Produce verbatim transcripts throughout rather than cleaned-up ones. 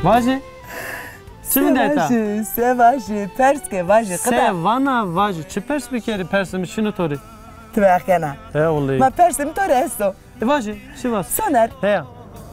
Vajî. Çi vindeta? Se vajî, se vajî, pers ke vajî, qida. Se vana vajî. Çi pers bikerî, persê mi şino to rê. Ti meq kena. He, wellahî. Ma persê mi to rê esto. E, vajî, çi vaz? Soner. Heya.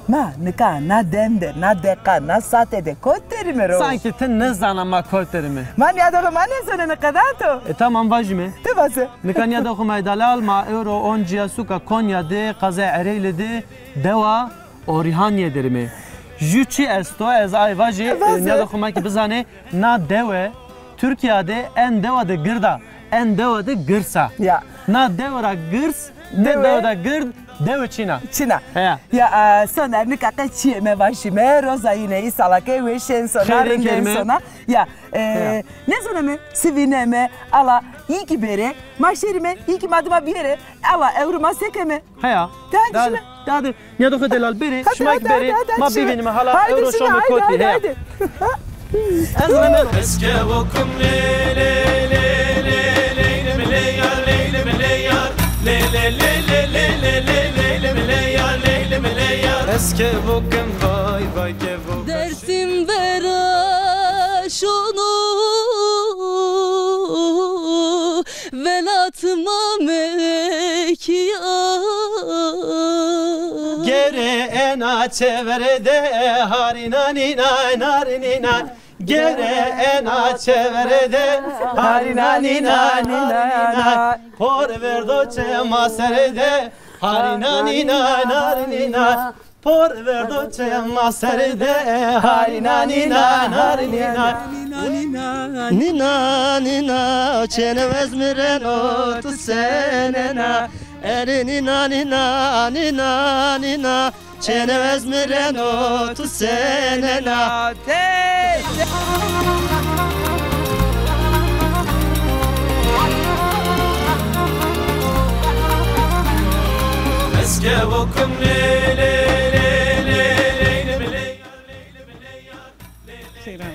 Ma nika na dem de, na deqa, na sate de kot derîme ro? Sankî ti nêzana ma kot derîme. Ma nîyadoxê ma nêzonenê qeda to. E, tamam, vajîme. Ti vaze. Nika nîyadoxê ma ê delal, ma ewro oncîya suka Konya de, qezaya Ereğli de, dewa Orîhanîye derîme. Jû çî esto, ez ay vajî, e, nîyadoxê ma kî bizanê, na dewe Tirkîya de en dewa de gird a, en dewa de girs a. Ya. Na dewe ra girs, nê dewe de gird, dewe çin a. Çin a. Heya. Ya, e, Soner, nika qe çîyê me vajîme, roza yîne îsala ke weşên sona, rindên sona. Ya, e, nêzoneme, si vîneme, ala, î kî bêrê, ma şêrîme, î kî ma dima bîyerê, ala, ewro ma se keme? Heya. Dade, dade. Nîyadoxê delal bêrê, şima kî bêrê, ma bivînîme hala ewro şome kotî, heya. Ez nêmeno. Ez ke vokim lê, lê, lê, lê, lê, leylim lê yar, leylim lê yar. Lê, lê, lê, lê, lê, lê, lê, leylim lê yar, leylim lê yar. Ez ke vokim vay, vay ke vokim. Dersim vera şono velat ma mekî a. Gere ena çevere de harîna nîna narinîna. Gere ena çevere de harîna nîna narinîna. Por verdo çema sere de harîna nîna narinîna. Por verdo çema sere de harîna nîna narinîna. Nîna, nîna, çênewez mi reno tu senena. Erê nîna, nîna, nîna, nîna, çênewez mi reno tu senena. Ez ke vokim lê, lê, lê, lê, leylim lê yar, leylim lê yar. Seyran.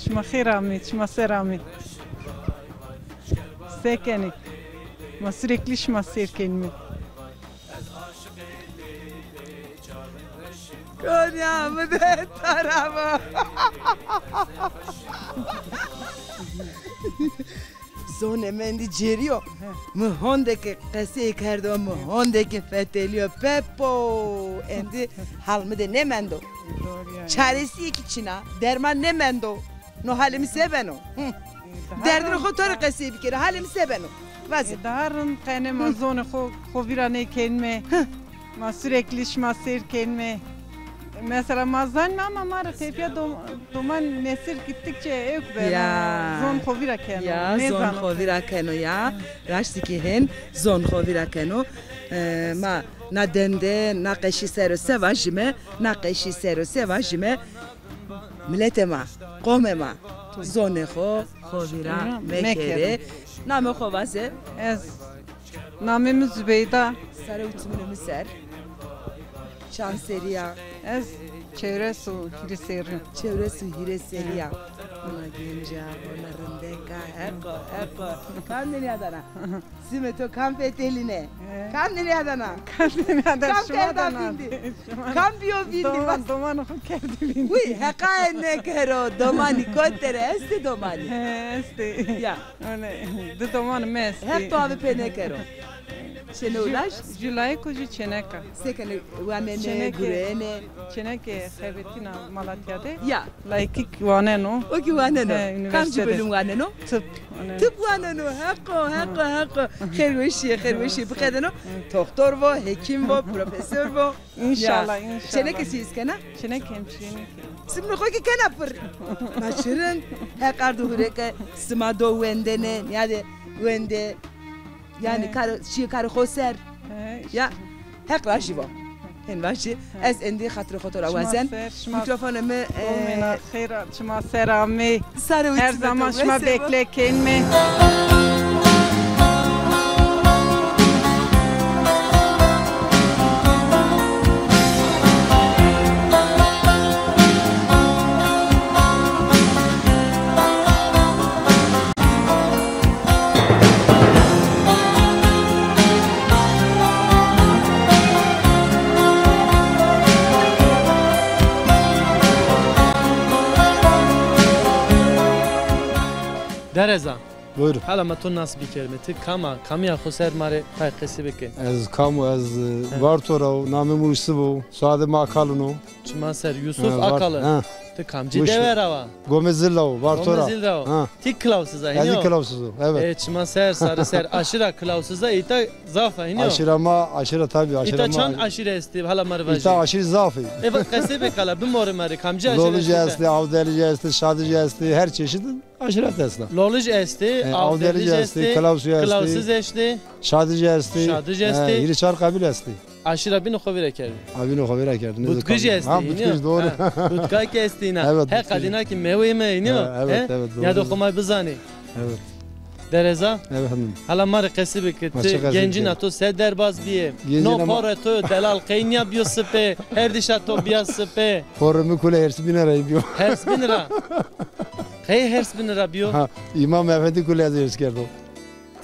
Şima xêr amê, şima ser amê. Se kenê? Ma sürekli şima seyr kenîme. Konya mi de tarava. Zonê mi endî cêrîyo. He. Mi honde ke qesey kerdo, mi honde ke fetelîyo. Pepo, endî hal mi de nêmendo. Doğru yani. Çaresîye kî çin a, derman nêmendo. No halê mi se beno? Hı. E, daha... Derdinê xo to rê qesey bikerî, halê mi se beno? Vaze. E, daha rind qenê ma zonê xo, xo vîra nêkenîme. Hı. Ma sürekli şima seyr kenîme. Mesela ma zanîme ama ma rê tepîya dom-, doman nesil gittikçe ewk beno. Ya. Zon xo vîra keno. Ya, zon xo vîra keno ya. Raştî kî hên zon xo vîra keno. E, ma na dem de, na qeşî ser o se vajîme, na qeşî ser o se vajîme. Miletê ma, qomê ma, zonê xo, xo vîra mekerê. Namê xo vaze. Ez, namê mi Zubeyda. Sare û çimunê mi ser. Çand serî ya? Ez çewres û hîrê serî. Çewres û hîrê serî ya. Vana genca, vana rindeka, heqo, heqo. Kam de nîyadana? Sime to kam fetelîne? He. Kam nîyadana? Kam nîyadana? Kam kerda vîndî? Kam bîyo vîndî? Doman, domanê xo kerdî vîndî. Wî, heqaye nêkero, domanî kot der ê, estê domanî? He, estê. Ya. Öyle, di domanê mi estê. Heq to avi pê nêkero. Çêne û laj? Jû layik û jû çênek a. Se kenê, wanenê, gurenê? Çêneke xebetîna Malatya de. Ya. Layikî waneno. O kî waneno. He, üniversitede. Kamcî bölüm waneno? Tıp waneno. Tıp waneno. Heqo, heqo, heqo. Xêr weşîye, xêr weşîye biqedeno. Toxtor vo, hekîm vo, profesor vo. İnşallah, inşallah. Çêneke çi îz kena? Çêneke hemşîrenî kena. Simnê xo kî kena pir. Ma çi rind, Heq ardo hurê ke sima do wendene, nîyade wende. Yanî kar, şîyê karê xo ser. He, îşte. Ya, Heq rajî bo. Hên vajî, ez endî xatirê xo to ra wazen. Mîkrofonê mi, e, xêr a, şima ser amê. Sare û çimunê to. Her zaman şima bekle kenîme. Dereza. Buyur. Hala ma to nas bikerime. Ti kam a? Kamîya xo ser ma rê tay qesî bike. Ez kam o? Ez, e, Varto ra o, namê mi Yusuf o, soyadê mi Akalun o. Çima ser Yusuf Akalun. Ha. Ti kamcî dewe ra wa? Gomê Zil ra o, Varto ra. Gomê Zil ra o. Ha. Ti Kilawsiz a, hînî yo? Ez Kilawsiz o, evet. E, çima ser, sarî ser. Aşîra Kilawsiz a, îta zaf a, hînî yo? Aşîra ma, aşîra tabî, aşîra ma. Îta çand aşîre estî, hala ma rê vajî. Îta aşîrî zaf ê. E, qesî bike hala, bimorîme rê, kamcî aşîre estî? Lolij estî, Avdelij estî, Şadij estî, her çeşît aşîret esta. Lolij estî, e, Avdelij estî, Kilawsiz estî, Şadij estî. Şadij estî. E, hîrê çar qebîl estî. Aşîra bînî xo vîra kerdî. Ha, bînî xo vîra kerdî. Butkij estî, ha, Butkij, doğru. Ha, Butkaj kî estî îna. Evet, Butkij. Heqa dîna kî meweyme, hînî yo? Ha, evet, evet, doğru. Nîyado xo ma bizanî. Evet. Dereza? Efendim. Hala ma rê qesî bike, ti gencîna to se derbaz bîye? No porê to yo delal qey nîya bîyo sipê, herdîşa to bîya sipê? Porê mi kule hêrsbîne ra bîyo. Hêrsbîne ra? Qey hêrsbîne ra bîyo? Ha, Îmam Efendî kule ez hêrs kerdo.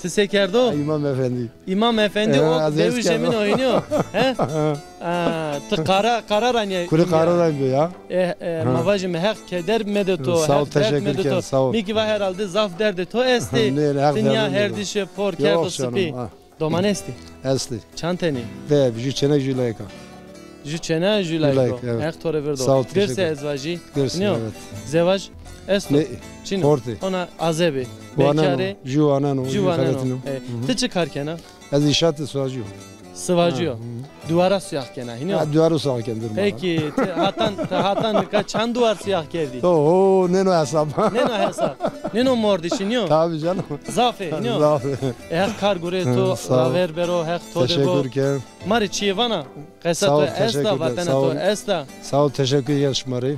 Ti se kerdo? Ha, Îmam Efendî. Îmam Efendî o dewişê min o, hînî yo? He? A, ti qara, qara ra nîya? Kule qara ra bîyo ya. E, e, ma vajîme Heq keder mede to, Heq derd mede to. Sağ ol, teşekkür ken, sağ ol. Mi kî va herhalde zaf derdê to estê. Nê, nê, Heq derdê to. Ti nîya herdîşê por kerdo sipî. Yok canım, ha. Doman estî? Estî. Çand tenî? Di, jû çênek, jû layika. Jû çênek, jû layiko. Jû layik, evet. Heq to rê virdo. Sağ ol, teşekkür. Girs ê, ezvajî? Girs ê, evet. Zewaj esto? Nê, çin o. Xortê. Ona azebî. Waneno, bekarê. Jû waneno, jû waneno. E, ti çi kar kena? Ez înşaat de sıvacı yo. Sıvacı yo. Ha, hı. Duwara suyax kena, hînî yo? Ha, duwara suyax kena, durma. Peki, ti hatan, ti hatan nika çand duwar suyax kerdî? Oho, nêno hesab. Nêno hesab. Nêno mordîş, hînî yo? Tabii canım. Zaf ê, hînî yo? Zaf ê. E, Heq kar gurê to raver bero, Heq to de bo. Sağ ol. Teşekkür ken. Ma rê çîyê vana? Qesa to esta, vatena to esta? Sağ ol, teşekkür ken. Sağ ol, teşekkür ken şima rê.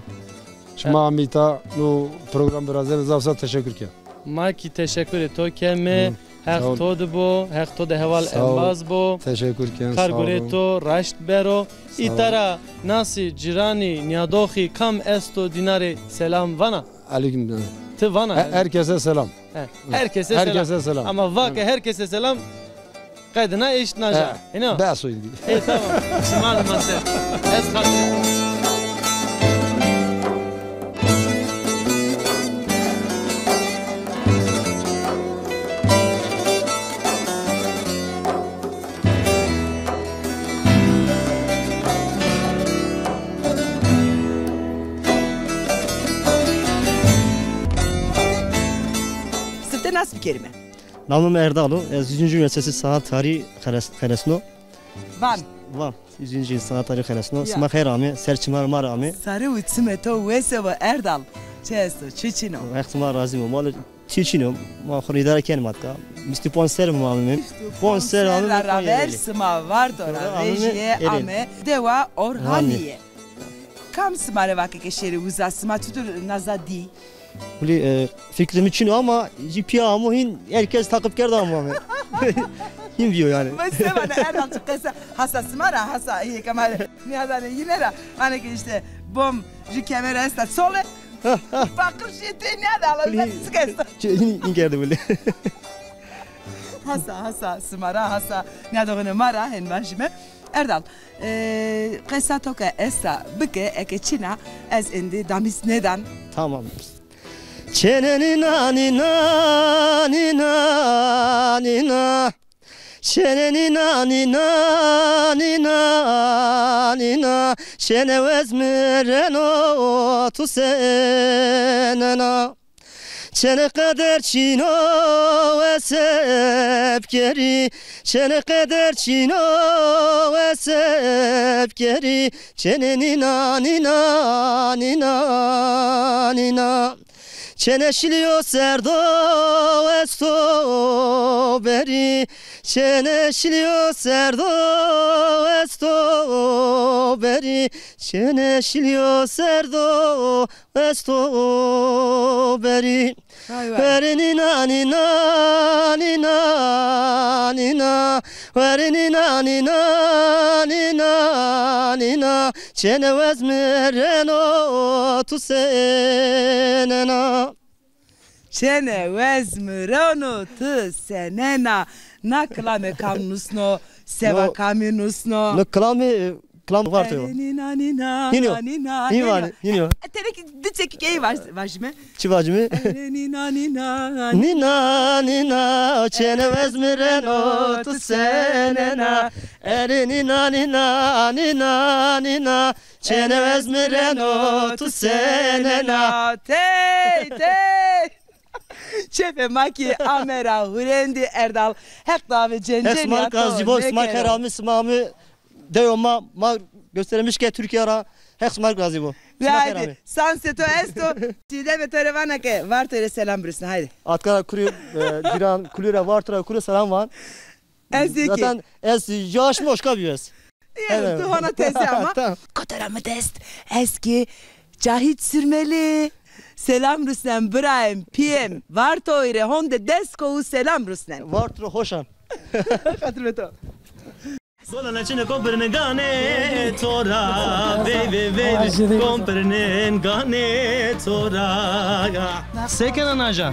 Şima amîta no program birazenê zaf zaf teşekkür ken. Ma kî teşekkürê to keme. Hı. Heq to de bo, Heq to de heval embaz bo. Sağ ol. Teşekkür ken, sağ olun. Kar gurê to raşt bero. Sağ ol. Îta ra nasî, cîranî, nîyadoxî kam esto dîna rê selam vana? Aleyküm selam. Ti vana. He, herkese selam. He, herkese selam. Herkese selam. Ama vake herkese selam. Qedina eşt naja. He. Hîna? Bes o îndî. E, tamam. Şima de ma ser. Ez xatir. Sifte nas bikerîme. Namê mi Erdal o. Ez Yüzüncü Üniversitesi Sanat Tarihi xeles-, xelesno. Van. Van. Yüzüncü Sanat Tarihi xelesno. Ya. Sima xeyr amê, ser çimar ma rê amê. Sarê û çimê to wes bo Erdal. Çi esto, çi çin o? Wext ma razî bo. Ma de çi çin o? Ma xo rê îdare kenîme atka. Vîst û ponc serrî ma amê. Vîst û ponc serrî ra raver sima Varto ra vejîye amê dewa Orhanîye. Kam sima rê vake ke şêrê uza, sima çutur naza dî? Wulî, e, fikrê mi çin o ama jî pîya amo hîn, herkes taqip kerdo amo ame. Hîn bîyo yanî. Ma se vana Erdal, çi qesa, hasa sima ra, hasa yê ke ma nîyadanê yîne ra. Vanê ke îşte bom jû kemere esta sole. Paqir şîyê tê nîyada, ala çik esta. Hîn, hîn kerdî wulî. Hasa, hasa sima ra, hasa nîyadoxunê ma ra hên vajîme. Erdal, e, qesa to ke esta bike, eke çin a, ez êndî damîs nêdan. Tamam. Çênê nîna, nîna, nîna, nîna. Çênê nîna, nîna, nîna, nîna. Çênê wez mi reno, tu senena. Çênê qeder çin o, ez se bikerî. Çênê qeder çin o, ez se bikerî. Çênê nîna, nîna, nîna, nîna. Çênê şilîyo serdo, ez to berî. Çênê şilîyo serdo, ez to berî. Çênê şilîyo serdo, ez to berî. Vay vay. Werî nîna, nîna, nîna, nîna. Werî nîna, nîna, nîna, nîna. Çênê wez mi reno, tu senena. Çênê wez mi reno, tu senena. Na kilame kam nusno, seba kamî nusno? No kilame, e, Kilam Varto yo. Erê nîna nîna, nîno, nîna, nîno. Nîno, nîno. E, tenê ki di çekik ey vaj-, vajime. Çi vajime? Erê nîna nîna. Nîna nîna, çênewez mi reno tu senena. Erê nîna nîna, nîna nîna, çênewez mi reno tu senena. Tey, tey. Çepê ma kî ame ra hurendî Erdal. Heq dave cêncênîya to nêkero. Heq sima razî bo, sima keremî, sima mi deyo ma, ma göstermiş ke Türkiye ra. Heq sima razî bo. Sima keremî. Sansê to esto. Çîdemê to rê vana ke Varto rê selam birusne, haydi. Atka ra kurî, e, cîran, kulî ra, Varto ra kurî selam van. Ez zî kî. Zaten ez yaş moşka bîyo ez. Yanî, evet, tu hona teze ama. Tamam. Kotora mi dest, ez kî Cahit Sürmeli. Selam rusnen birayêm, pîyêm. Vartoy rê honde dest kowu selam rusnen. Varto rê hoşan. Xatir be to. Zolana çine kompirne gane tora, vey vey vey, kompirnen gane tora. Se kena naja?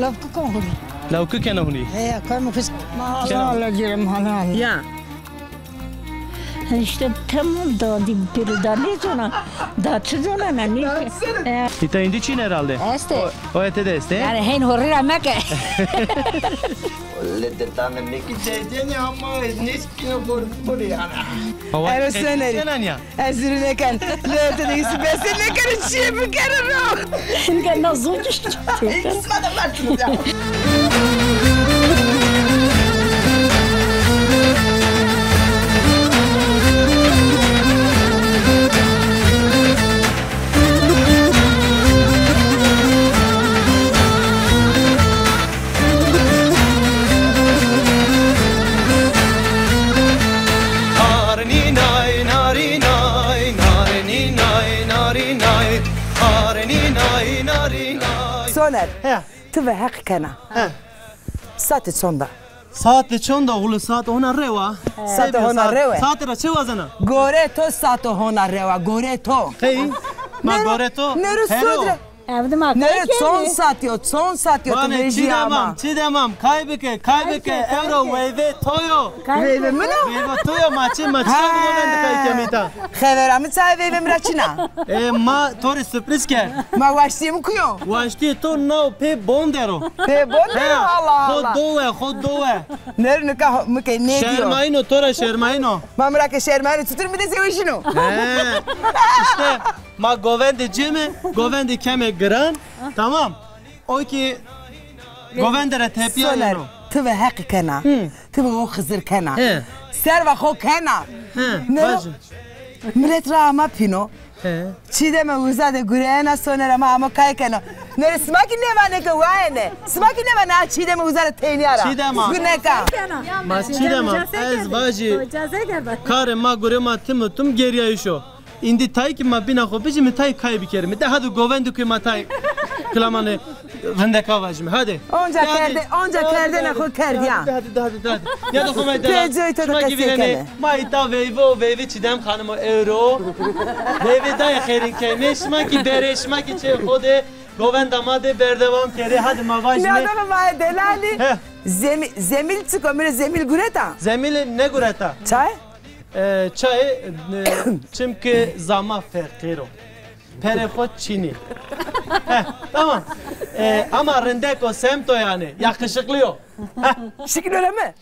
Lawkikon hunî. Lawkikena hunî. Heya, kay mi kis. Halal girim, halal. Ya. İşte tamam, da di biri da ne zona? Da çi zona ne? Ne? Îta îndî çin herhalde. Este. O, o ete de este. Yani hen horira meke. Le de tane meki. Dedeni ama neskine bor bor yani. Ero seneri. Senen ya. Ez zirî nêken. Lê ti de îsî bese nêkeno, çîyê bikerî ro. Hinga na zor işte. Sima da varsınız ya. Narinînay, narinînay, narinînay, narinînay, narinînay. Soner, he, ti ve heq kena. He. Sate çonda? Sate çonda, ulo sate hona rewa. Sate hona rewa. Sate ra çi wazena? Gore to sate hona rewa, gore to. Qey? Ma gore to. Nêro sodre. Evde ma kay kerdî. Nere çond sat yo, çond sat yo tu vejîya ma. Çi demam, çi demam, kay bike, kay bike, ewro weyve to yo. Weyve min o? Weyve to yo, ma çi, ma çi govende kay kemî ta. Xevera mi çayê veyve mi ra çin a. E, ma to rê surprîz kerd. Ma waştîyê mi kuyo? Waştîyê to naw pê bon der o. Pê bon der o, Allah Allah. Xo do we, xo do we. Nere nika mi ke nêdîyo. Şermayîno, to ra şermayîno. Ma mi ra ke şermayîno, çitur mi de zewejîno? He, işte. Ma govende cême, govende keme giran. Tamam. O ki govende ra tepîya yeno. Soner, ti ve heqî kena. Ti ve o Xizir kena. He. Serva xo kena. He, vaje. Milet ra ama pîno. He. Çîdeme uza de gureyena, Soner ama ama kay keno. Nere sima kî nêvanê ke wayene. Sima kî nêvanê a Çîdeme uza ra teynîya ra. Çîdema. Guneka. Ma Çîdema, ez vajî. Karê ma gure ma tim û tim gerîyayîş o. Îndî tay kî ma bîna xo bijîme, tay kay bikerîme. De hadi govendî kuyê ma tay kilamanê rindeka vajîme. Hadi. Onca kerde, onca kerdena xo kerd ya. De hadi, de hadi, de hadi. Ya da xo ma de. Şima kî vînenê, ma îta veyve û veyve Çîdem Xanimo ewro. Veyve dayê xeyrîn keyme. Şima kî berê, şima kî çê xo de govenda ma de berdewam kerê. Hadi ma vajîme. Ne adamı ma delalî. He. Zemî-, zemîl çik o? Mi rê zemîl gureta? Zemîlî nêgureta. Çay? E, çayê, e, çimkî zama feqîr o. Perê xo çin î. Heh, tamam. E, ama rindek o, semt o yani. Yakışıklı o. Heh. Şikîn öyle mi?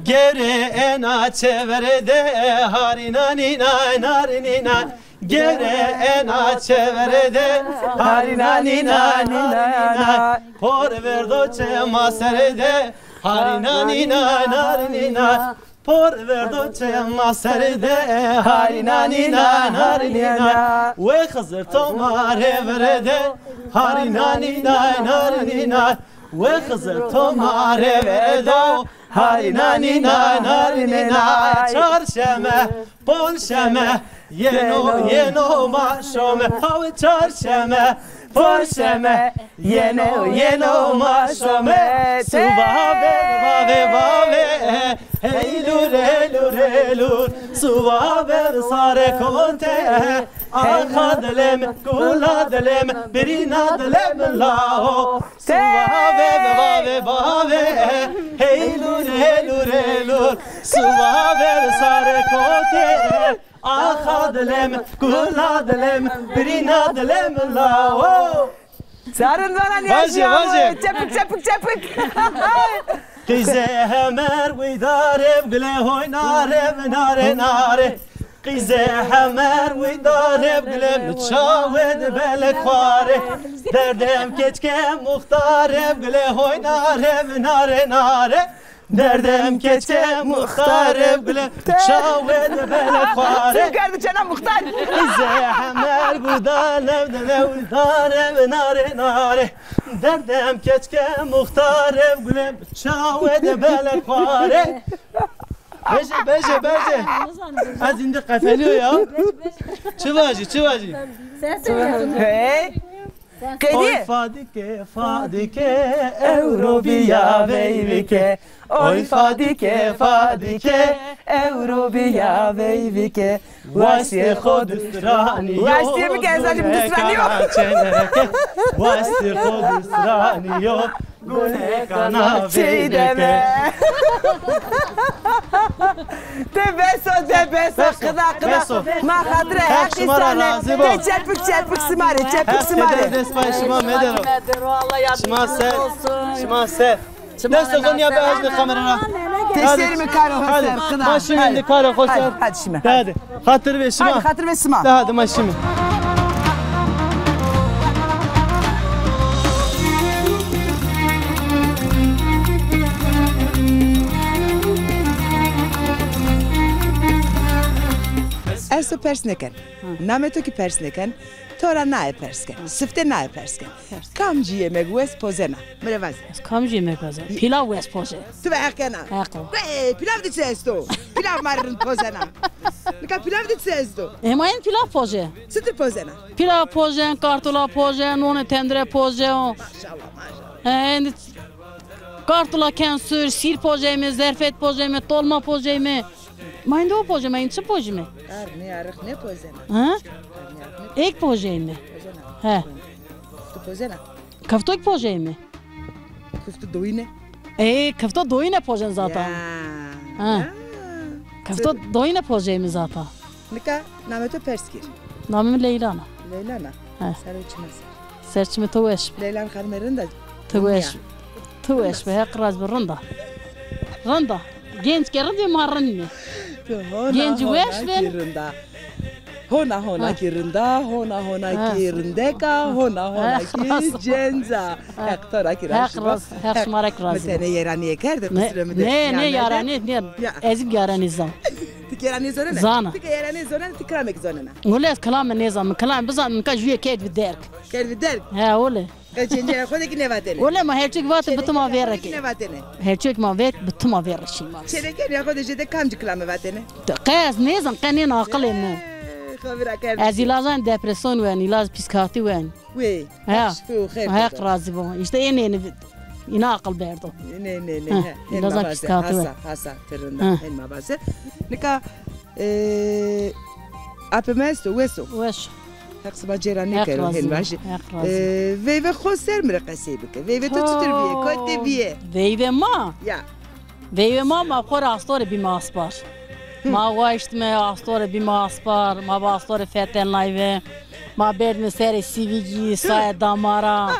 Gewre ena çevere de, harîna nîna, narinîna. Gewre ena çevere de, harîna nîna, narinîna. Por verdo çema sere de, harîna nîna, narinîna. Por verdo çema sere de, harîna nîna, narinîna. Wê Xizir to ma rê vire de, harîna nîna, narinîna. Wê Xizir to ma rê vire de, harîna nîna, narinîna. Çarşeme, ponşeme, yeno, yeno ma şome. Hawi çarşeme, ponşeme, yeno, yeno ma şome. Suba ver, vave, vave, hey lur, hey lur, hey lur. Suba ver sare konte, arxa dilê mi, gula dilê mi, birîna dilê mi lao. Suba ver, vave, vave, hey lur, hey lur, hey lur. Suba ver sare konte, Axa dilê mi, gula dilê mi, birîna dilê mi lawo. Sarın bana ne Vaje, vaje. Çepik, çepik, çepik. Qîzê hemer wî dare, gule hoy nare, nare, nare. Qîzê hemer wî dare, gule mi çawe de belek xware. Derdem keçke muxtare, gule hoy nare, nare, nare. Derdem keçe muxtare gule, çawe de bele xware. Çi kerdi çena muxtar? Qîzê hemer guda lev de lew dare ve nare nare. Derdem keçke muxtare gule, çawe de bele xware. Beje, beje, beje. Ez indi qefeliyo ya. Çi vajî, çi vajî? Hey. Qedî. Oy Fadike, Fadike, ewro bîya veyvike. Oy Fadike, Fadike, ewro bîya veyvike. Wastê xo distranî yo. Wastê mi ke ez alim distranî yo. Wastê xo distranî yo. Guneka na veyde be. Te beso, te beso, qida, qida. Beso. Ma xatire Heq şima ra razî bo. Te çepik, çepik sima rê, çepik sima rê. Heq dest pay şima medero. Şima ser, şima ser. Dest xo niya be, ez de kamera ra. Te serî mi karo xo ser, qida. Ma şîme indi karo xo ser. Hadi, hadi şîme. Hadi. Xatir ve şima. Hadi, xatir ve şima. De hadi ma şîme. Ez to pers nêken. Namê to kî pers nêken. To ra naye pers ken. Sifte naye pers ken. Kamcî yemek wes pozena? Mi rê vaze. Ez kamcî yemek wes? Pilav wes poze. Ti ve heq kena. Heq o. Wey, pilav de çi esto? Pilav ma rind pozena. Nika pilav de çi esto? Ema en pilav poze. Çitir pozena? Pilav poze, kartola poze, nonê tendire poze o. Maşallah, maşallah. E, indi kartola ken sur, sîr pozeyme, zerfet pozeyme, tolma pozeyme. Ma indi o pojeme, indi çi pojime? Arnî, arix nêpozena. Ha? Arnî, arix nêpozena. Êk pojeyme. Pojena. He. Kifto pojena. Kifto kî pojeyme. Kifto doyine. Ê, kifto doyine pojen zaten. Ya. Ha. Ya. Kifto doyine pojeyme zaten. Nika namê to pers kir. Namê mi Leylan a. Leylan a. He. Ser û çima ser. Ser çimê to weş be. Leylan xanime rind a. Ti weş. Ti weş be, Heq razî bo, rind a. Rind a. Genc ke rind bê, ma rind nê. Genc weş bê. Hona hona kî rind a, hona hona kî rindek a, hona hona kî cenc a. Heq to ra kî razî bo. Heq şima ra kî razî bo. Mi tenê yeranîye kerde, qisirê mi de. Nê, nê, yeranîye nê. Ez kî yeranîye zan. Ti kî yeranîye zonenê? Zana. Ti ke yeranîye zonenê, ti kilamê kî zonena? Wele ez kilame nêzan, mi kilame bizan, nika jûye kerdbî derg. Kerdbî derg? He, wele. Qe cencerê xo de kî nêvatêne? Wele ma her çî kî vatê, bi ti ma vêr ke. Nêvatêne? Her çî kî ma vet, bi ti ma vêr şî ma. Çênekêrîya xo de jêde kamcî kilame vatêne? Qe ez nêzan, qe nêna aqilê mi. Ee, xo vîra kerd. Ez îlajan depresyon wen, îlaj psîkatî wen. Wê, Heq şifê û xêr kero. Heq razî bo. Îşte ê nêni îna aqil berdo. Nê, nê, nê, he. Îlajan psîkatî wen. Hasa, hasa, ti rind a, hên ma vaze. Nika, e, apê mi esto, wes o? Weş. Heq sima cêra nêkero, hên vajî. Heq razî. E, veyvê xo ser mi rê qesey bike. Veyvê to çitur bîye, kotî bîye? Veyvê ma? Ya. Veyvê ma, ma xo rê astorê bîme aspar. Ma waştme astorê bîme aspar, ma bi astorê fetelnayve. Ma berdme serê sîvîgî, saye damara.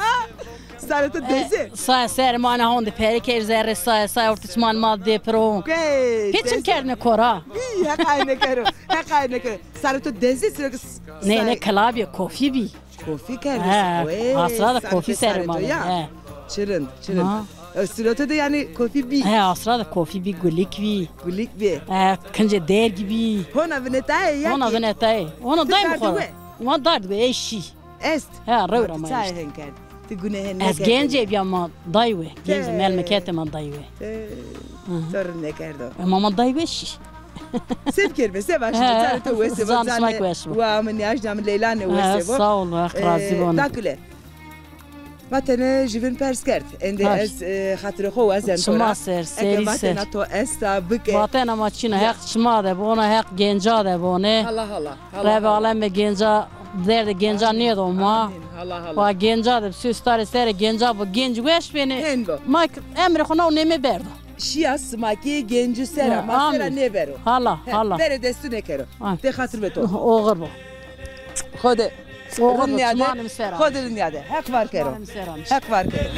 Sarê to dezê? Saye serê ma ne honde pere kerd zerrê saye, saye ortê çiman ma dê piro. Hiç çim kerdne kora. Heq ay nêkero, Heq ay nêkero. Sarê to dezê, siro ki... Nê, nê, kilabîye, kofî bî. Kofî kerdî. He, asra de kofî serê ma de. He. Çi rind, çi rind. E, siro to de yanî kofî bî? He, asra de kofî bî, gulîk bî. Gulîk bî. He, kincê dergî bî. Hona vinetayê ya kî? Hona vinetayê. Hona dayme xo ra. Ma dard be, ey şî. Est? He, rew ra ma eşt. Ti gune hen nêkerd. Ez gencê bîya, ma day we. Gencê, melmeketê ma day we. To rind nêkerdo. Ema ma day we şî. Se bikerîme, se vaşîme, çarê to wes bo, zanê wa mi nîyajna mi Leylanê wes bo. Sağ ol, Heq razî bo. Dakule. Ma tenê juvîn pers kerd. Endî ez, e, xatirê xo wazen to ra. Çima ser, serî ser. Eke vatena to esta, bike. Vatena ma çin a, Heq çima de bona, Heq genca de bone. Hala hala. Rebê alemê genca, derdê genca nêdo ma. Amîn. Hala hala. Wa genca de bi sostarê serê genca bo, genc weş benê. Hên bo. Ma emrê xo naw nême berdo. Şîya sima kî gencî ser a, ma ser a nêbero. Hala, hala. Verê destû nêkero. Tê xatir be to. Oxir bo. Xo de rind nîyade. Xo de rind nîyade. Heq var kero. Heq var kero.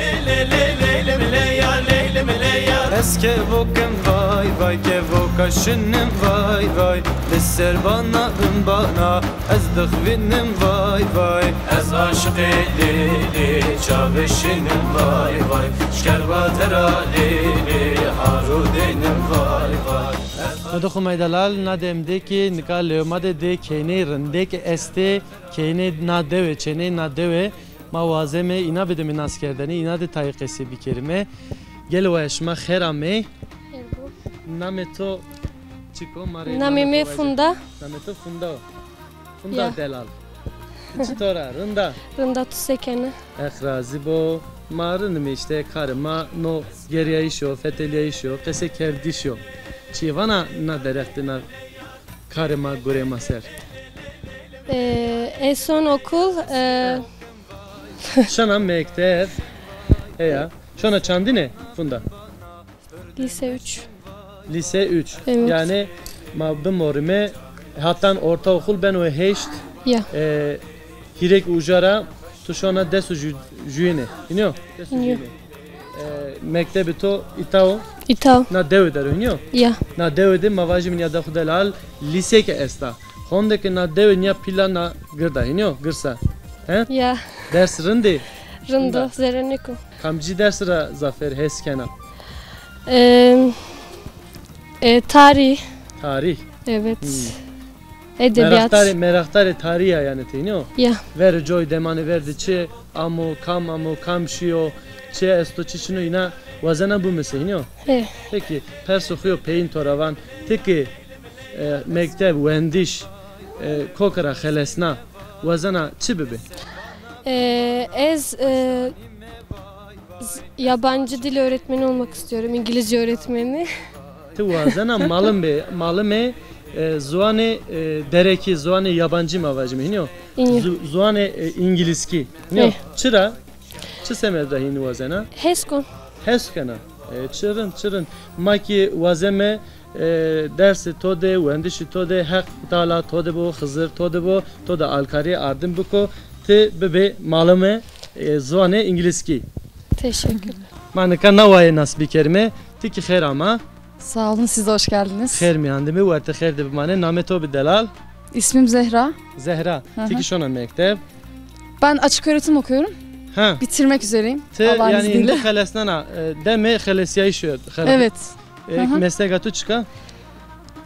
Ez kevokim vay vay, kevoka şinim vay vay. Li ser bana, bin bana, ez dixwînim vay vay. Ez aşiqê Lêlê, çavê şinim vay vay. Şker vatera Lêlê, haro dênim vay vay. Xwedê xo may delal, na dem de ki nika lewê ma de dê keyney rindêk estê, keyney na dewe, çêney na dewe. Ma wazeme îna bidime naskerdene, îna de tayê qesey bikerime. Gelê waya, şima xêr amey. Xêr bo. Namê to çik o? Ma rê namê to vajê. Namê mi Funda. Namê to Funda o. Funda delal. Çitor a? Rind a? Rind a, tu se kenê? Heq razî bo. Ma rind îme îşte, karê ma no gerîyayîş o, fetelîyayîş o, qesekerdîş o. Çi vana na derex de na karê ma gurê ma ser? Ee, en son okul, e, şona mekteb. Heya. Şona çandine Funda? Lise üç. Lise üç. Evet. Yani ma bimorime hatan ortaokul beno heşt. Ya. E, hîrêk uca ra tu şona des û jü-, jüyene. Hînî yo? Des û jüyene. E, mektebê to îta o? Îta o. Na dewe der o, hînî yo? Ya. Na dewe de ma vajîme nîya de xo delal lîse ke esta. Honde ke na dewe nîya pîl a, na gird a, hînî yo? Girs a. He? Ya. Ders rind ê? Rind o, zerrnêk o. Kamcî ders ra zafêr hes kena? Em, e, tarih. Tarih. Evet. Hmm. Edebiyat. Meraqdarê, meraqdarê tarî ya yanî ti, hînî yo? Ya. Verê coy, demanê ver de çi amo, kam amo, kam şîyo, çi esto, çi çin o, îna wazena bimuse, hînî yo? He. Pekî, perso xo yo peyîn to ra van, ti ki, e, mekteb, wendiş, e, koke ra xelesna, wazena çi bibi? Ee, ez, e, z-, yabancı dil öğretmeni olmak istiyorum, İngilizce öğretmeni. Ti wazena malim bê, malimê, e, ziwanê, e, derekî, ziwanê yabancî ma vajîme, hînî yo? Hînî yo. Zu-, ziwanê, e, îngilizkî, hînî yo? Eh. Çira? Çi semed ra hînî wazena? Hes kon. Hes kena. E, çi rind, çi rind. Ma kî wazeme, e, dersê to de, wendişî to de, Heq Teala to de bo, Xizir to de bo, to de alkarî ardin biko, ti bibê malime, e, ziwanê îngilizkî. Teşekkürler. Ma nika na waye nas bikerime, ti kî xêr ama. Sağ olun, siz de hoş geldiniz. Xêr mîyan de bîme, werte xêr de bimane. Namê to bi delal? İsmim Zehra. Zehra. Hı hı. Ti kî şona mekteb? Ben açık öğretim okuyorum. Ha. Bitirmek üzereyim. Ti, Allah'ın izniyle. Yanî indi xelesnena, e, demê xelesîyayîşî xelesnena. Evet. E, hı hı. Mesleka to çik a?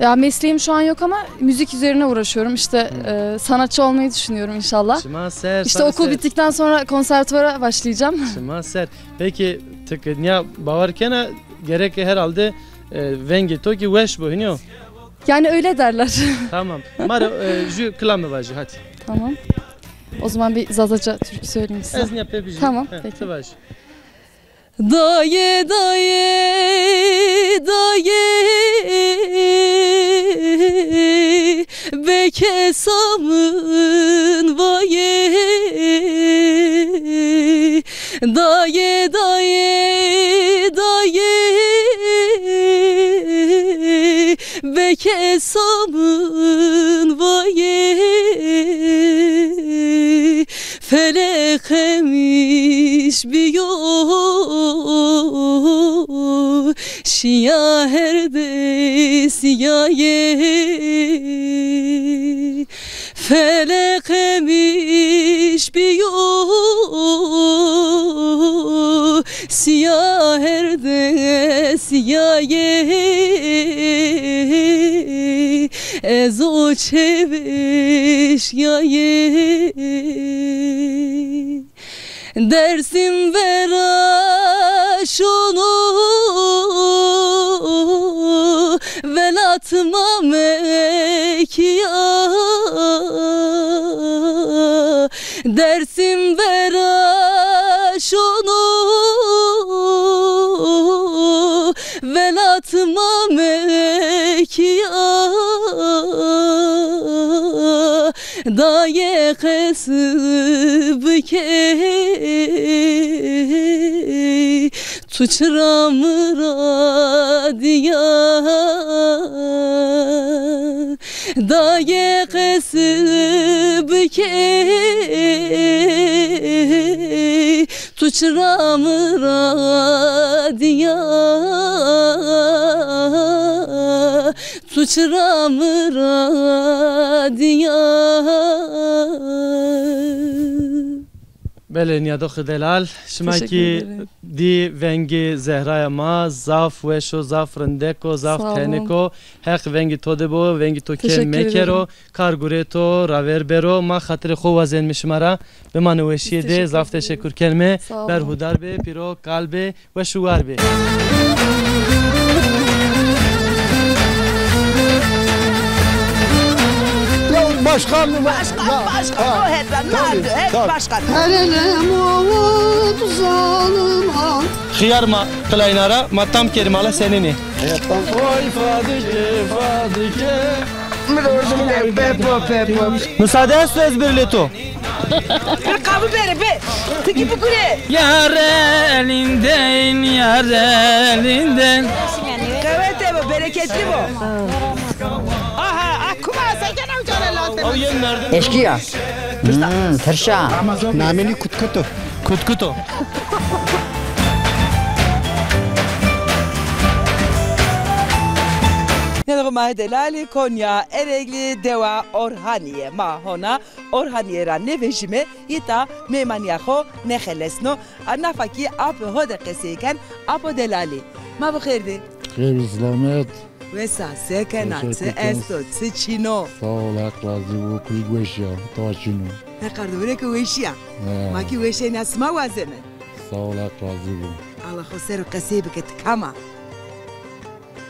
Ya mesleğim şu an yok ama müzik üzerine uğraşıyorum. İşte, e, sanatçı olmayı düşünüyorum inşallah. Çima ser, işte okul bittikten sonra konservatuvara başlayacağım. Çima ser. Peki, ti ke nîya bawer kena, gerek herhalde, e, vengê to kî weş bo, hînî yo? Yani öyle derler. Tamam. Ma rê, e, jü kilame vajî, hadi. Tamam. O zaman bir Zazaca türkü söyleyeyim size. Ez nîya pê bijî. Tamam, peki. Ti vaj. Dayê, dayê, dayê, bêkesa min vayê. Dayê, dayê, dayê, bêkesa min vayê. Feleq qemiş bîyo, şîya her de sîyayê. Feleq qemiş bîyo, sîya her de sîyayê. Ez o çêvê şîyayê. Dersim vera şono, welat ma mekîya. Dersim vera şono, welat ma mekîya. Dayê qesib key, Tu çira mi ra diya, dayê qesib ke, tu çira mi ra diya, tu çira mi ra diya. Belê, nîyadoxê delal, şima kî dî vengê Zehraya ma, zaf weş o, zaf rindek o, zaf tenik o. Heq vengê to de bo, vengê to kêm mekero, kar gurê to raver bero. Ma xatirê xo wazenme şima ra. Bimanê weşîye de, zaf teşekur kenme. Berhudar be, pîro kal be. Weş û war bê. Ya başkan mı? Başkan, başkan, o hep, tabii, her başkan. Her elem avut zalim al. Xiyar ma qilayna ra, ma tam kerî mala senînî. Oy Fadike, Fadike. Mi de özüm de pepo, pepo. Müsaade esto ez birlê to. Qavû bere be. Tikî bigure. Yar elinden, yar elinden. Qewete bo, bereketli bo. Aha, akuma, sen gene ucana lazım. Eşkîya. Hmm, tirşa. Nameni Kutkutu. Kutkutu. Nêdixo ma hê delalî Konya, Eregli, dewa Orhaniye. Ma hona Orhanîye ra nêvejîme, îta mêmanîya xo nêxelesno. A nafa kî apê ho de qesey ken, apo delalî. Ma bi xêr dî. Xêr û silamet. Wes a, se kena, çi esto, çi çin o? Sağ ol, Heq razî bo, kulî weş ya, ta çin o. Heq ardo wire ke weşîya. He. Ma kî weşênîya sima wazeme. Sağ ol, Heq razî bo. Allah xo ser o qesey bike, ti kam a?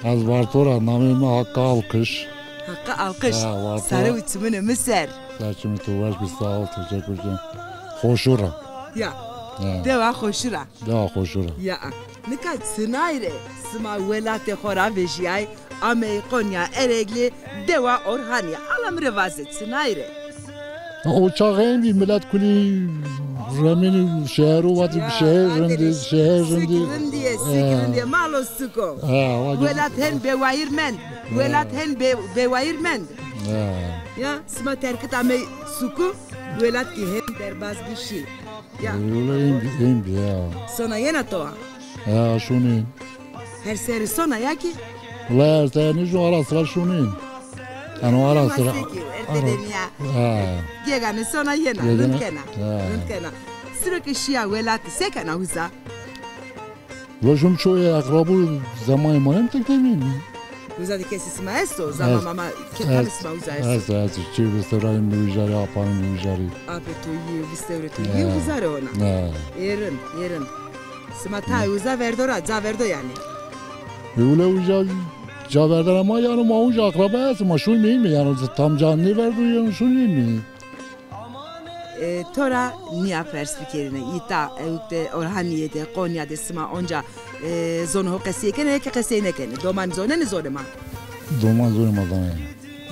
Ez Varto ra, namê mi Hakkı Alkış. Hakkı Alkış. Ya, Varto. Sare û çimunê mi ser. Ser çimê to weş bî, sağ ol, teşekkür ederim. Xoşû ra. Ya. Ya. Dewa Xoşû ra. Dewa Xoşû ra. Ya. Nika çinay rê sima welatê xo ra vejîyay, amey Konya Eregli, dewa Orhanîye. Ala mi rê vaze, çinay rê. O çax hên bî, milet kulî remînî şehir û vatî şehir rindî, şehir rindî. Sik rindî ye, sik rindî ye, malo sik o. Welat hên bêwayîr mend. Welat hên bê-, bêwayîr mend. Ya, sima terkit amey suku, welat kî hên derbaz bî şî. Ya. Öyle hên bî, hên bî ya. Sona yena to a? Ya, şunî. Her serî sona ya kî? Wela her serî nêşon, ara sıra şonîn. Ano ara sıra. Erdê benîya. Ha. Gegane sona yena, rind kena. Ha. Rind kena. Siro ke şîya welatî se kena uza? Wela şum çoyê eqrabû zemanê ma yem tek demîn. Uza de kesî sima esto? Zama mama ketanê sima uza esto? Esto, esto. Çê visteranê mi ujarî, apanê mi ujarî. Apê to yê, vistewrê to yê uza rê ona. Ha. Ê rind, ê rind. Sima tayê uza verdo ra, ca verdo yanî? E, wele uca ca verdena ma, yanî ma uca akraba est, ma şûnîme, yanî tam ca nêverdo, yanî şûnîme. E, to ra nîya pers bikerîne, îta, ewk de, Orhanîye de, Konya de sima onca, e, zonê ho qesey kenê, ya kî qesey nêkenê? Doman zonenê zonê ma? Doman zonê ma zanenê.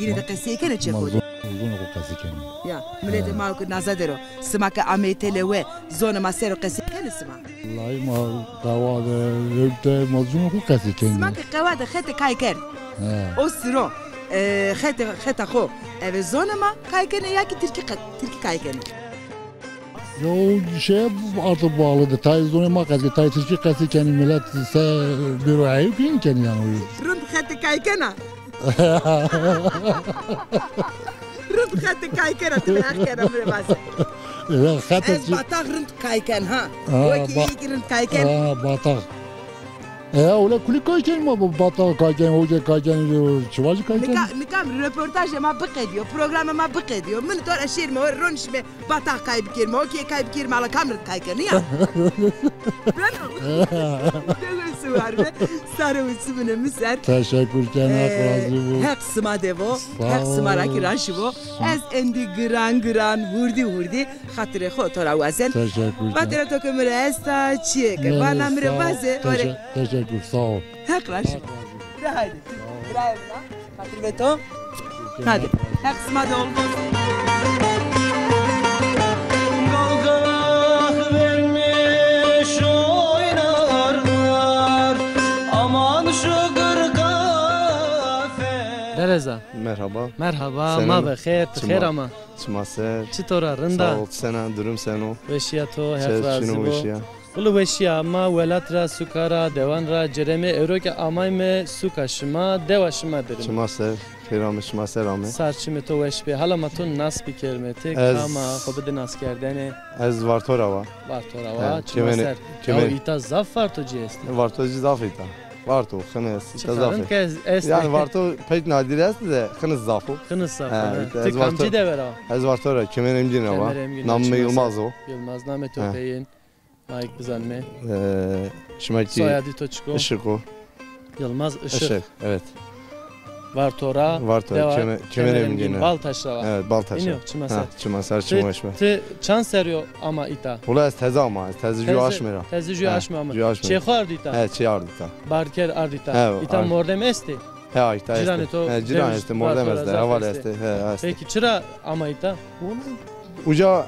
Yine de qesey kenê çê xo de? Ma zon-, zonê xo qesey kenê. Ya, miletê ma ke naza der o. Sima ke ameyê têlewe, zonê ma ser o qesey kenê sima? Wellahî ma qewa de, ewk de, ma zonê xo qesey kenê. Sima ke qewa de xete kay kerd. He. O siro, e, xete, xeta xo eve zonê ma kay kenê ya kî tirkî qe-, tirkî kay kenê? Ya o şeye artık bağlıdır. Tayê zonê ma qesey, tayê tirkî qesey kenî, milet se bêro eyb hên kenî yanî o. Rind xete kay kena? Rind xete kay kena, ti mi heq kena mi rê vaze. Ya, xete... Ez batax rind kay ken ha. Ha, o kî ba-, yê kî rind kay ken. Ha, batax. E, öyle kulî kay ken ma, batax kay ken, hoca kay ken, çivaci kay ken. Nika, nika röportajê ma biqedîyo, programê ma biqedîyo. Min to ra şêrîme, ronişîme batax kay bikerîme, okey kay bikerîme, ala kam rind kay kenî ya? Beno. Dewê siwar be, sare û çimunê mi ser. Teşekkür ken, Heq razî bo. Heq sima de vo, Heq sima ra kî raşî vo. Ez endî giran giran, hurdî hurdî xatirê xo to ra wazen. Teşekkür ken. Vatena to ke mi rê esta, çîyê ke vana mi rê vaze. Teşe-, teşekkür, sağ ol. Heq raşî bo. De haydi. Birayê min a. Xatir ve to. Hadi. Heq sima de olmasın. Dalgalar vermiş oynar mı? Reza. Merhaba. Merhaba, ma be xêr, ti xêr ama. Çima ser. Çitor a, rind a? Sağ ol, sena, durum seno? Weşîya to, Heq razî bo. Wilo weşîya, ma welat ra, suka ra, dewan ra cireme, ewro ke amayme suka şima, dewa şima dirime. Çima ser, xêr ame, şima ser ame. Sar çimê to weş bê. Hala ma to nas bikerime, ti kam a, xo bide naskerdene. Ez Varto ra wa. Varto ra wa, çima ser. Yaw îta zaf Vartocî estê. Vartocî zaf îta. Varto, xin est, îta zaf est. Çi qerîn ke est. Yanî Varto pek nadir est de, xin zaf o. Xin zaf o, he. Ti kamcî dewe ra? Ez Varto ra, Kemeremgîn ra wa. Namê mi Yilmaz o. Yilmaz, namê to peyên. Ma yek bizanime. Ee, şima kî. Soyadî to çik o? Işık o. Yılmaz Işık. Işık, evet. Varto ra. Varto ra, dewa Kemeremgîn. Baltaş ra wa. Evet, Baltaş ra. Çima ser. Çima ser, çima weş be. Ti çand serrî yo ama îta? Wula ez teze ama, ez teze jû aşme ra. Teze jû aşme ama. Çê xo ard îta? He, çê ard îta. Barker ard îta. He, îta mordem estê? He, îta estê. Cîranê to? He, cîran estê, mordem estê, heval estê. He, estê. Peki çira ama îta? Uca,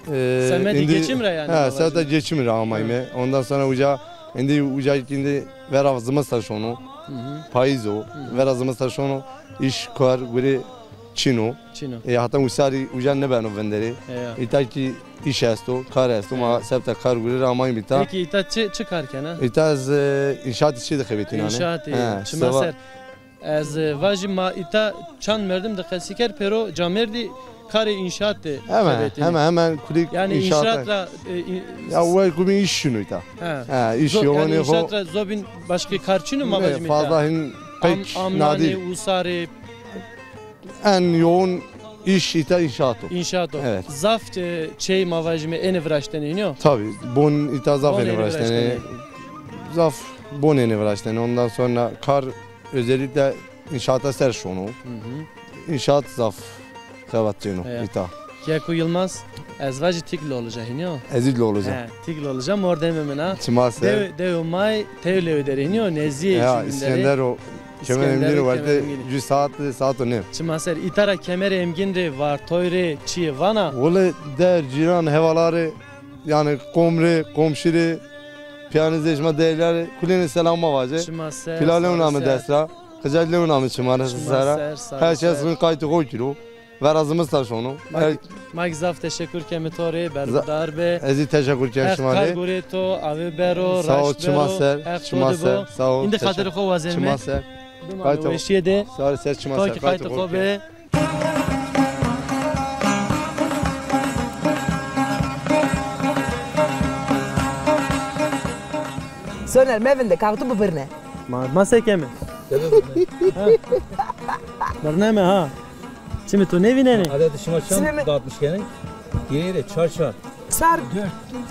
e, semedê geçim ra yanî? He, semedê geçim ra amayme. Ondan sonra uca îndî, uca îndî vera zimistan şono. Payîz o. Vera zimistan şono. Îş, kar, gurê çin o. Çin o. E, heta wisarî uca nêbeno vinderê. Îta kî îş esto, kar esto. Ma sebta kar gurê ra amayme îta. Peki îta çi, çi kar kena? Îta ez, e, înşaatî çî de xebetînane. Înşaatî. He, çima ser. Ez, e, vajî ma îta çand merdim de qesî kerd, pêro camêrdî karê înşaat de xebetînê. Hemen, hemen, hemen kulî înşaat. Yanî înşaat ra, e, ya we kumî îş şino îta. He. He, îş yoğun, yanî înşaat ra zobîn başka kar çin o ma vajîme îta? Fazla hin pek nadir. Amnanê, usarê. En yoğun iş îta înşaat o. Înşaat o. Evet. Zaf, e, çey ma vajîme ênê viraştenê, hînî yo? Tabii, bon îta zaf ênê viraştenê. Zaf bon ênê viraştenê. Ondan sonra kar özellikle înşaata ser şono. Înşaat zaf xebatîno îta. Keko Yilmaz, ez vajî ti kî Lolij a, hînî yo? Ez zî Lolij a. He, ti kî Lolij a, mordemê min a. Çima ser. Dew-, dew may, tew lewê derê, hînî yo? Nezdîyê jûbîn derê. Ya, Îskender o. Kemeremgîn o, werte jû saat, saat û nêm. Çima ser, îta ra Kemeremgîn rê, Vartoy rê, çîyê vana? Wele der, cîran, hevalarê, yanî qom rê, qomşî rê, pîyanê zê şima, deylîyarê, kulênê selam ma vace. Çima ser. Pîla lewna mi dest ra, qica lewna mi çima ra, sera. Her kes rind qaytê xo kiro. Vera zimistan şono. Ma kî zaf teşekur keme to rê, berxudar be. Ez zî teşekur ken şima rê. Heq kar gurê to ave bero, raşt bero. Sağ ol, çima ser, çima ser. Sağ ol. Îndî xatirê xo wazenîme. Çima ser. Weşîye de. Sağ ol, ser çima ser. To kî qaytê xo be. Soner, mevinde, kaxtu bibirne. Ma, ma se keme? Birneme ha. Çimê to nêvînenê? Adetê şima çend dağıtmış kenê? Hîrê hîrê, çar çar. Çar.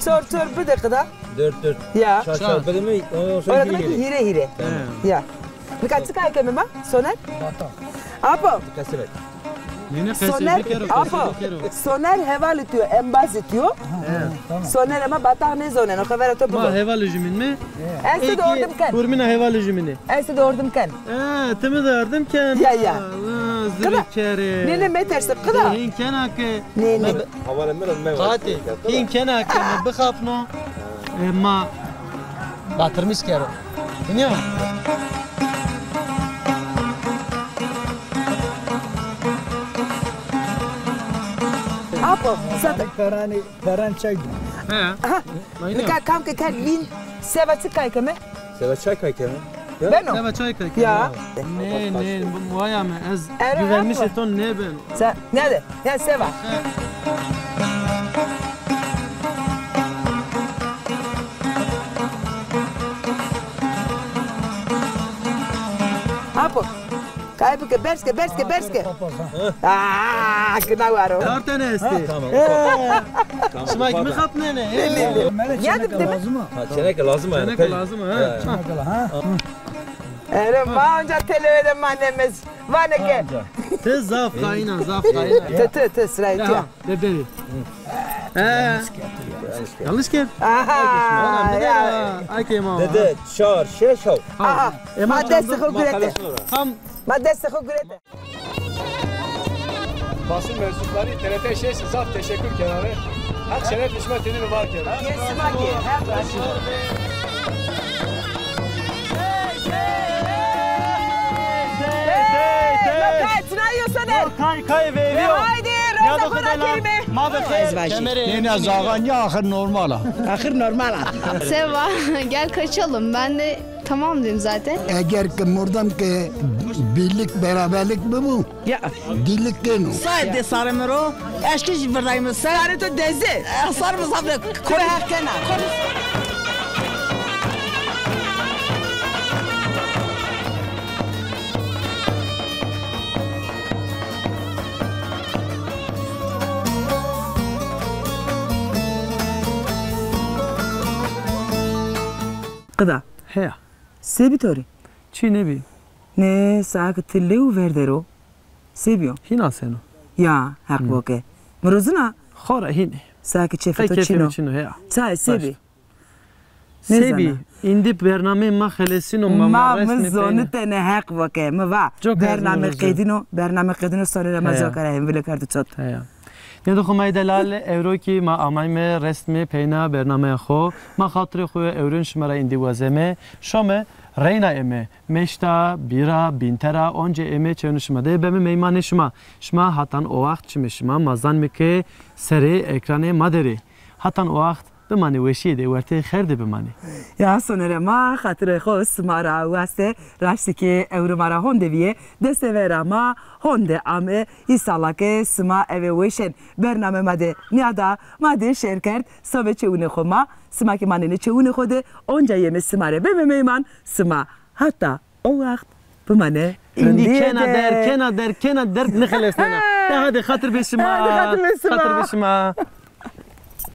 Çor çor bide qida. Dört dört. Ya. Çar çar bide mi? Ora demek ki hîrê hîrê. Ya. Nika çi kay keme ma? Soner? Apo. Soner, apo. Soner hevalê tu yo, embazê tu yo. Soner ema bataq nêzoneno, xevera to bizo. Ma hevalê jumîn mi? Ez ti de ordim ken. Hurmîna hevalê jumînî. Ez ti de ordim ken. E, ti mi de ordim ken? Ya, ya. Zirî kerê. Nê, nê, meterse, qida. Hîn kena ke. Nê, nê. Qatî, hîn kena ke mi bixapno. E, ma batırmış kero. Dinliyor musun? Apo, zaten. Peranê, peran çay dû. He. Aha. Nika kam ke kerd vîn, seva çi kay keme? Seva çay kay keme. Ya. Beno. Seva çay kay keme. Ya. Nê, nê, vay ame, ez güvenmişê to nêbeno. Sen, ne de? Ya seva. Apo. Kay bike, berz ke, berz ke, berz ke. Aa, kina waro. Çar tane estê. Tamam. Şima kî mi xapnenê? Ya de, de. Ha, çeneke lazım ha. Çeneke lazım ha. Çeneke la, ha. Ere, ma onca televede ma nemez. Vane ke. Ti zaf xayin a, zaf xayin a. Ti, ti, ti, sirayê ti ya. De beri. He. Yanlış kerd. Aha, ya. Ay kema. Dede, çar, şeş, haw. Aha, ma destê xo gurete. Tam. Ma destê xo gurete. Basın mensupları T R T şeş zaf teşekkür kenarı. Hak şeref şima tedini var kenarı. Yes, bak ya. Hep bak. Hey, hey, hey. Yo Soner. Kay kay ve eviyo. Haydi, reza xo ra kerime. Ma be xêr. Nêna zaga nîya axir normal a. Axir normal a. Seva, gel kaçalım. Ben de tamam dedim zaten. Eger ki mordem ki birlik, beraberlik bibu, ya, dillik keno. Saê de sarê mi ro, eşkî jî virdayme ser. Sarê to deze. Eh, sarê mi zaf de. Kore heq kena. Qida. Heya. Se bî to rê? Çî nêbî. Nê, sae ke ti lew ver der o. Se bîyo? Hîn aseno. Ya, heq bo ke. Mi rozin a? Xora hîn. Sae ke çêfê to çin o. Çin o, heya. Sae se bî? Se bî? Nêzana. Îndî bernameyê ma xelesîno, ma, ma resmî peyno. Ma mi zonitene, heq bo ke. Mi va, bername qedîno, bername qedîno, sonê ra ma coka ra hemvîle kerdo çot. Heya. Nêdo xo may delal, ewro kî ma amayme resmî peyna bernameya xo. Ma xatirê xo yo ewron şima ra îndî wazeme. Şome reyna eme. Meşta, bîra, bînte ra, onca eme çewno şima de, beme meymanê şima. Şima hatan o waxt çimê şima, ma zanme ke serê ekranê ma der ê. Hatan o waxt bimanê weşîye de, wertê xêr de bimanê. Ya sonere ma, xatirê xo sima ra waste, raştî ke ewro ma ra honde bîye, destevera ma honde ame, îsala ke sima eve weşen. Bername ma de nîyada, ma de şêr kerd, sove çewunê xo ma, sima ke manenê çewunê xo de, onca yeme sima rê beme meyman, sima hata o waxt bimane. Îndî kena der, kena der, kena der, nixelesnena. De hadi xatir bê şima. Hadi xatir bê şima. Xatir bê şima.